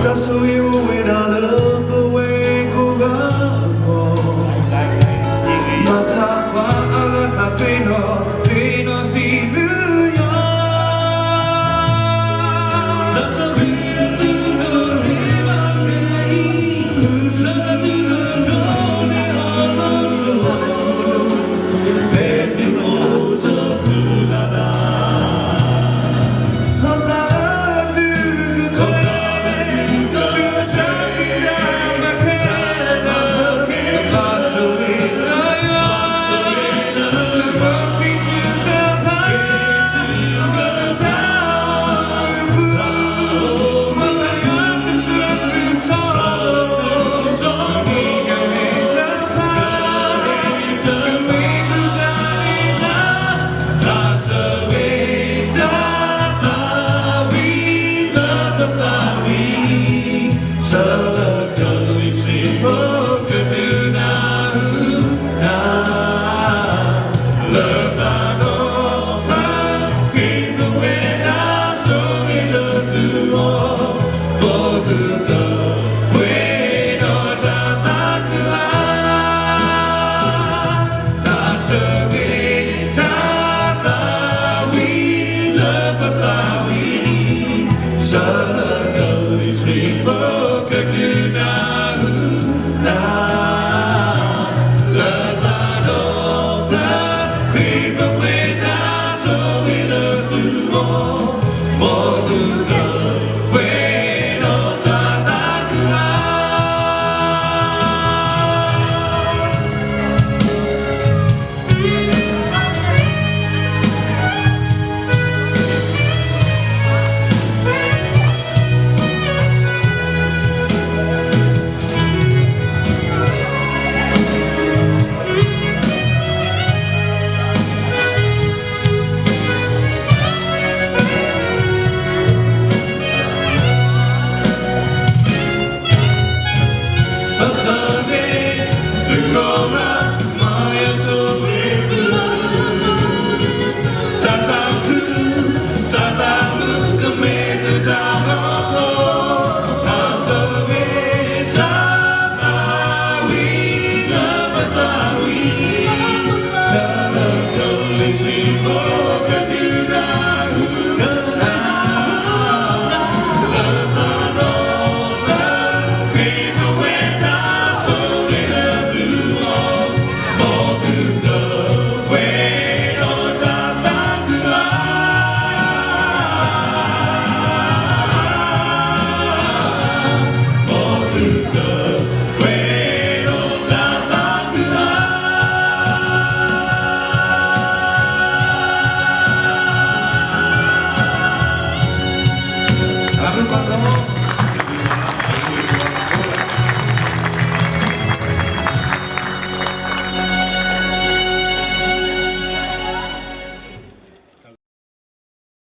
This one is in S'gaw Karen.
တၢ်ဆိၣ်ဂ့ၤအိၣ်ဝဲဒၣ်လၢပဝဲကိးဂၤအဂီၢ်, ဘၣ်ဆၣ်ပှၤအဂၤတၢ်သ့ၣ်နီၣ်, သ့ၣ်နီၣ်စံးဘျုးယွၤ, တၢ်ဆိၣ်ဂ့ၤလၢသုနီၣ်န့ၢ်ဘၣ်ခဲအံၤ, ဆၢလၢသုနီၣ်န့ၢ်အီၤလီၤစိၤ တၢ်ဆိၣ်ဂ့ၤတၢ်သးဝံၣ်လၢပသးဝံၤ, ဆၢလၢကလံၤစ့ၢ်ကီးကဒုးနၢ်ဟူနၤ, လၢတၢ်ဒီဖျၢၣ် ဃ့ပဝဲတၢ်ဆိၣ်ဂ့ၤလၢသုဂီၢ်, ဘီၣ်သုကပှဲၤဒီးတၢ်သးခုအါ တၢ်ဆိၣ်ဂ့ၤတၢ်သးဝံၣ်လၢပသးဝံၤ, ဆၢလၢကလံၤစ့ၢ်ကီးကဒုးနၢ်ဟူနၤ, လၢတၢ်ဒီဖျၢၣ် ဃ့ပဝဲတၢ်ဆိၣ်ဂ့ၤလၢသုဂီၢ်, ဘီၣ်သုကပှဲၤဒီးတၢ်သးခုအါ တၢ်သးခု တၢ်သးမုာ်ကမဲာ်ကတၢၢ်လီၤဆီ, တၢ်ဆိၣ်ဂ့ၤ တၢ်သးဝံၣ်လၢပသးဝံၤ, ဆၢလၢကလံၤစ့ၢ်ကီးကဒုးနၢ်ဟူနၤ, လၢတၢ်ဒီဖျၢၣ် အါ